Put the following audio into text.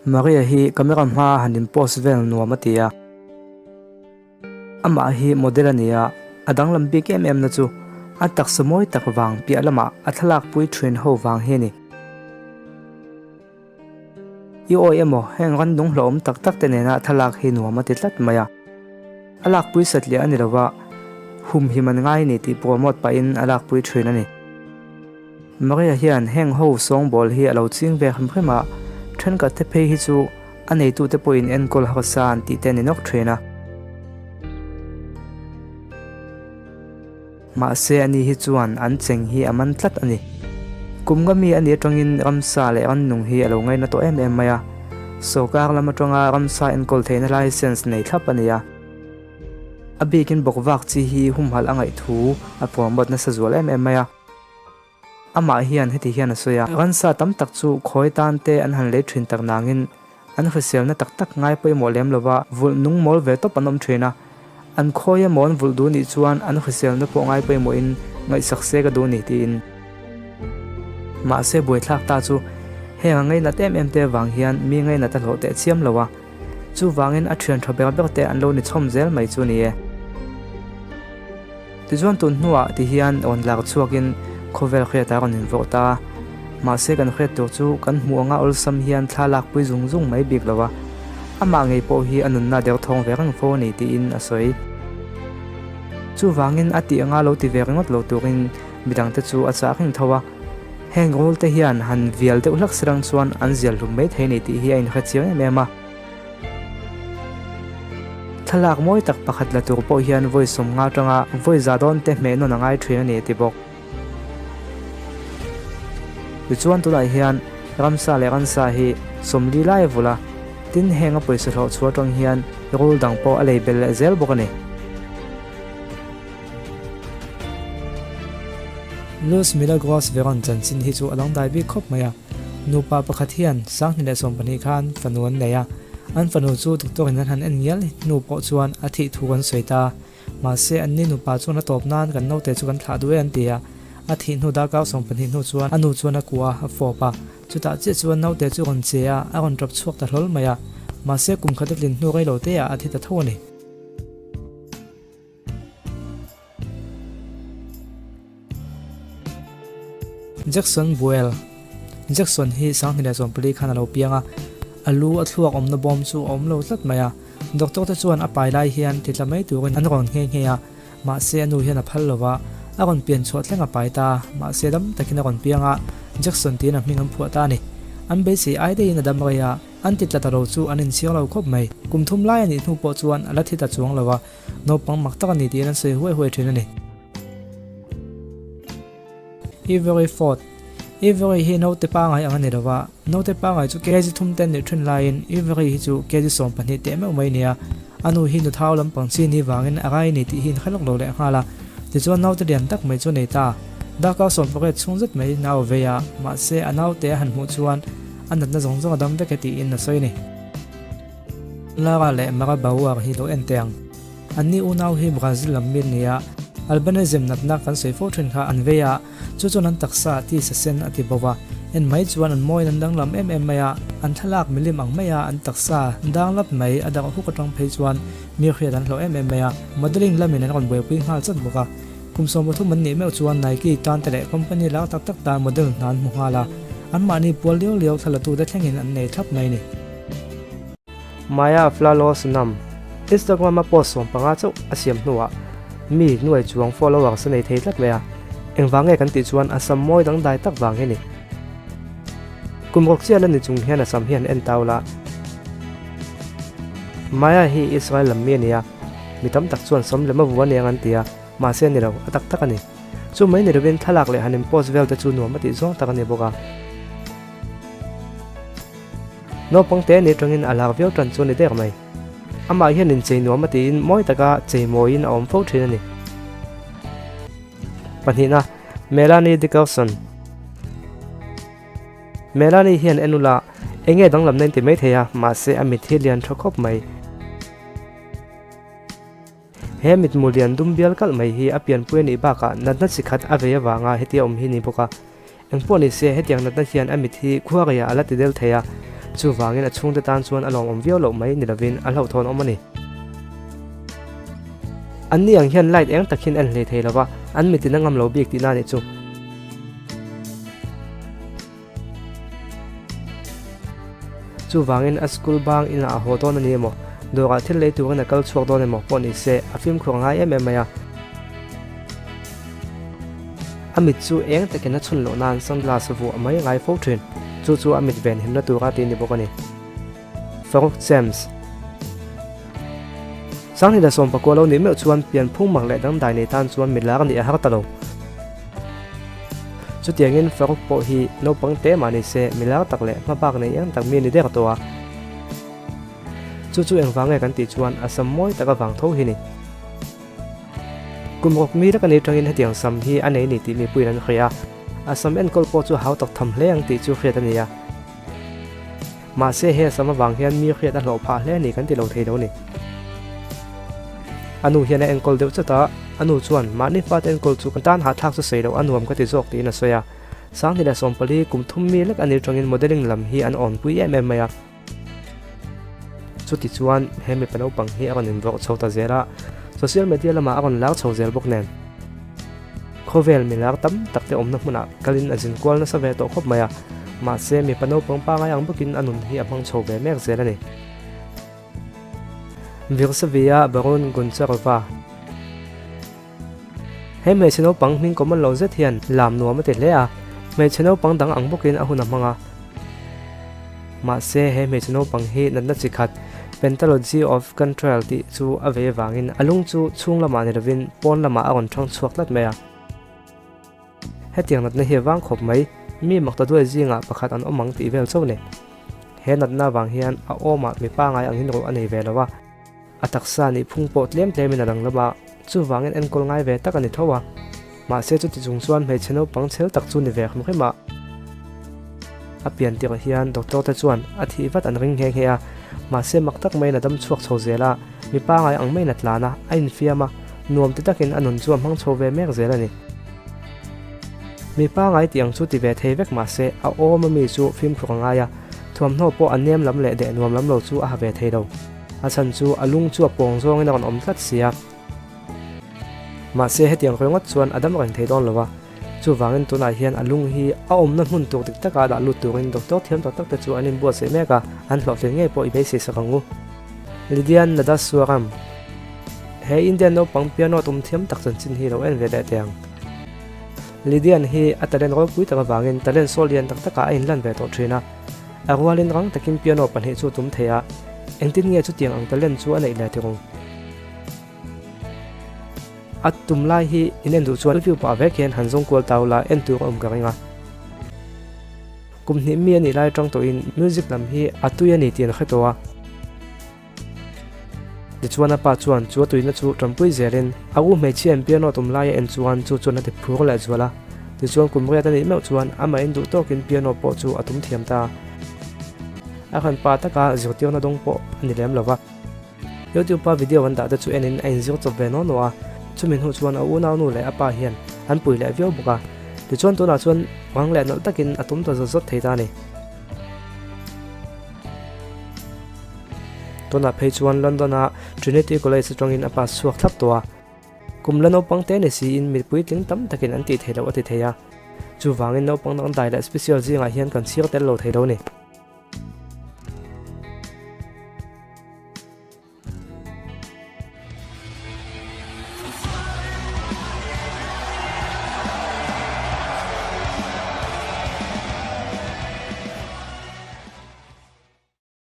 Maria hi camera hmaa han in post vel nuam a ti a. Amah hi model a ni a, a danglam bik em em na chu a taksa mawi tak vang piah lamah a thlalak pui thin ho vang hi a ni. I awi emaw heng randung hlauhawm tak tak te nena thlalak hi nuam a ti tlat mai a. A lakpui satliah a ni lova, humhim an ngai a ni tih promote pahin a lakpui thin a ni. Maria hian heng ho sawngbawl hi a lo ching ve hrim hrim a, thenkhat te phei hi chu a neitute pawhin enkawl harsa an tih te a ni nawk thin a. Mahse ani hi chuan an cheng hi a man tlat a ni. Kum nga mi a nih atangin ramsa leh rannung hi a lo ngaina tawh em em mai a. Sawrkar lam atanga ramsa enkawl theihna license nei thlap a ni a. A bikin bawkvak chi hi humhalh a ngaih thu a promote nasa zual em em mai a. Amah hian heti hian a sawi a, Ransa tam tak chu khawi tan te an han lei thin tak nangin an hriselna tak tak ngai pawimawh lem lova vulh nung mawl ve tawp an awm thin a. An khawi emaw an vulh duh nih chuan an hriselna pawh ngai pawimawhin ngaihsak se ka duh ni tiin. Mahse buaithlak ta chu heng a ngainat em em te vang hian mi ngainat a hlawh teh chiam lo a, chuvangin a thian tha ber ber te an lo ni chhawm zel mai chu ni e. Tichuan tun hnuah ti hian rawn lar chhuakin khawvel hriat a rawn invawrh ta a, mahse kan hriat tur chu kan hmuh anga awlsam hian thla lakpui zung zung mai bik lo a, amah ngei pawh hi a nunna derthawng ve reng fo a ni tiin a sawi. Chuvangin a tih anga lo ti ve ringawt lo turin midangte chu a chah reng tho a, heng rul te hian han vial deuh hlak silang chuan an zial hlum mai thei a ni tih hi a inhre chiang em em a. Thlalak mawi tak pakhat la tur pawh hian vawi 50 atanga vawi za dawn te hmeh nawn a ngai thin a ni a ti bawk. Tichuan tunah hian ramsa leh ransa hi 40 lai a vul a, tin heng a pawisa hlawh chhuah atang hian rul dang pawh a lei belh leh zel bawk a ni. Luz Milagros Veron chanchin hi chu a dangdai bik khawp mai a. Nupa pakhat hian 2020 khan fanu an nei a, an fanu chu doctor in an han en ngial hnu pawh chuan a thih thu an sawi ta. Mahse anni nupa chuan a tawp nan kan naute chu kan thlah duh e an ti a, a thih hnu darkar 20 hnu chuan a nu chuan a kua a fawp a, chutah chiah chuan naute chu a rawn che a, a rawn tap chhuak ta hlawl mai a, mahse kum khat a tlin hnu rei lo te ah a thi ta tho a ni. Jackson Buell Jackson hi 2014 khan a lo piang a, a lu a thluak awmna bawm chu a awm lo tlat mai a. Doctor te chuan a pai lai hian ti tla mai turin an rawn nghe nghe a, mahse a nu hian a phal lo va, a rawn pian chhuah thleng a pai ta, mahse dam takin a rawn piang a, Jackson tiin a hming an phuah ta a ni. An beisei ai daihin a dam rei a, an ti tla ta lo chu an inchhir lo khawp mai. Kum thum lai a nih hnu pawh chuan a la thi ta chuang lo va, Naupang mak tak a ni tiin an sawi huai huai thin a ni. Ivory Fort Ivory hi naute pangai ang a ni lova, naute pangai chu kg thum te an nih thin laiin Ivory hi chu kg 12 teh meuh mai a ni a, a nu hi nuthau lampang chi ni vangin a rai a ni tih hi inhre lawk lo leh nghal a, tichuan naute lian tak mai chu a nei ta. Darkar 18 chhung zet mai nau a vei a, mahse a naute a han hmuh chuan a natna zawng zawng a dam vek e tiin a sawi a ni. Lara leh Mara Bauer hi lo en teh ang. Anni unau hi Brazil lam mi an ni a, albinism natna kan sawi fo thin kha an vei a, chu chuan an taksa a tisa sen a ti bo va, en mai chuan an mawiin an danglam em em mai a, an thlalak milim ang mai a an taksa danglap mai a darh huk atang phei chuan mi hriat an hlauh em em mai a, modelling lamin an rawn buaipui nghal chat bawk a, kum 30 an nih meuh chuan Nike tan te leh company lar tak tak tan model hna an hmu nghal a, anmahni pual liau liau thlalatu te thlengin an nei thlap mai a ni. Maya Flalos Nam Instagram a post 15 chauh a siam hnuah mi nuai chuang followers a nei thei tlat mai a, engvang nge kan tih chuan a sam mawi dangdai tak vang hi a ni. Kum rawk chiah la ni chung hian a sam hi an en tau la. Maya hi Israel lam mi a ni a, mi tam tak chuan sam lem a vu a ni ang an ti a, mahse a ni lo, a tak tak a ni. Chu mai ni lovin thlalak leh han in post vel te chu nuam a tih zawng tak a ni bawk a. Naupang te ni atangin a lar viau tan chu a ni der mai. Amah hian inchei nuam a tiin mawi taka chei mawiin a awm fo thin a ni. Pahnihna, Melanie Dickerson Melanie hian en ula enge danglamna in ti mai thei a, mahse a mit hi lian tha khawp mai. He mitmu lian dum bial kalh mai hi a pianpui a nih bakah natna chi khat a vei avanga hetia awm hi ni bawk a. Engpawh ni se hetiang natna hian a mit hi khuareiah a la ti del thei a. Chuvangin a chhungte tan chuan a lawmawm viau loh mai ni lovin a hlauhthawn awm a ni. Anni ang hian light eng tak hian en hlei thei lova, an mitin a ngam lo bik tihna a nih chu. Chuvangin a school bang inah a haw dawn a ni emaw, dawrah thil lei turin a kal chhuak dawn emaw pawh ni se a fimkhur a ngai em em mai a. A mit chu eng takin a chhun loh nan sunglass vuah mai a ngai fo thin. Chu chu a mit venhimna tura tih a ni bawk a ni. Farouk James. Sanghnih leh 19 lo nih meuh chuan pianphung mak leh dangdai nei tan chuan mi lar nih a har ta lo. Chutiangin Farouk pawh hi naupang te mah ni se mi lar tak leh hmabak nei eng tak mi a ni der tawh a. Chu chu engvang nge kan tih chuan a sam mawi tak avang tho hi ni. Kum rawk mi lek a nih atangin hetiang sam hi a nei ni tih mipuiin an hria a. A sam enkawl pawh chu hau tak tham hle ang tih chu hriat a ni a. Mahse he sam avang hian mi hriat a hlawh phah hle a ni kan ti lo thei lo ni. A nu hian a enkawl deuh chat a, a nu chuan mahni fate enkawl chu kan tan hahthlak chu sawi loh a nuam ka ti zawk tiin a sawi a. 2014 kum thum mi lek a nih atangin modelling lam hi an awnpui em em mai a. Chuti chuan he mipa naupang hi a rawn invawrh chho ta zel a, social media lamah a rawn lar chho zel bawk nen. Khawvel milar tam tak te awmna hmunah kalin a zin kual nasa ve tawh khawp mai a, mahse mipa naupang pangai ang bawkin a nun hi a hmang chho ve mek zel a ni. Virsavia Barun Goncharova He hmeichhe naupang hming common lo zet hian lam nuam a ti hle a, hmeichhe naupang dang ang bawkin a hun a hmang a. Mahse he hmeichhe naupang hi natna chi khat Pentalogy of Cantrell tih chu a vei avangin a lung chu chhung lamah ni lovin pawn lamah a rawn thang chhuak tlat mai a. Hetiang natna hi a vang khawp mai, mi mak ta duai zingah pakhat an awm ang tih vel chauh ni. He natna avang hian a awmah mi pangai angin ruh a nei ve lo a. A taksa nih phung pawh tlem tlemin a danglam a, chuvangin enkawl ngai ve tak a ni tho a. Mahse chuti chung chuan hmeichhe naupang chhel tak chu ni ve hrim hrim a. A pian tirh hian doctor te chuan a thih vat an ring nghe nghe a, mahse mak tak maiin a dam chhuak chho zel a, mi pangai ang maiin a tlan a, a infiam a, nuam ti takin a nun chu a hmang chho ve mek zel a ni. Mi pangai tih ang chu ti ve thei vek mahse a awm a mi chu fimkhur a ngai a, thuamhnaw pawh a nem lam leh deh nuam lam lo chu a ha ve thei lo. A chhan chu a lung chu a pawng zawngin a rawn awm tlat si a. Mahse hetiang ringawt chuan a dam reng thei dawn lo a, chuvangin tunah hian a lung hi a awmna hmun tur dik taka dah lut turin doctor thiam tak tak te chu an inbuatsaih mek a, an hlawhtlin ngei pawh i beisei sak ang u. Lydian Nadaswaram He Indian naupang piano tum thiam tak chanchin hi lo en ve leh teh ang. Lydian hi a talent ropui tak avangin talent sawl lian tak takah a inlan ve tawh thin a. A rualin rang takin piano pahnih chu a tum thei a, engtin nge chutiang ang talent chu a neih leh tirung? A tum lai hi in en duh chuan review pah vek hian han zawng kual tau la en tur a awm ka ring a. Kum hnih mi a nih lai atang tawhin music lam hi a tui a ni tih an hre tawh a. Tichuan a pa chuan chu a tuina chu tanpui zelin a u hmeichhia in piano tum lai a en chuan chu chuan a ti phur leh zual a. Tichuan kum riat a nih meuh chuan amah in duh tawkin piano pawh chu a tum thiam ta. A hran pa taka zirtirna dawng pawh a ni lem lo va. YouTube a video an dah te chu enin a inzir chawp ve naw naw a, chumi hnu chuan a unaunu leh a pa hian an pui leh viau bawk a. Tichuan tunah chuan rang leh nawlh takin a tum ta zawt zawt thei ta a ni. Tunah phei chuan London-a Trinity College atangin a pass chhuak thlap tawh a. Kum la naupang te ni siin mi puitling tam takin an tih theih loh a ti thei a. Chuvangin naupang dangdai leh special zingah hian kan chhir tel lo thei lo a ni.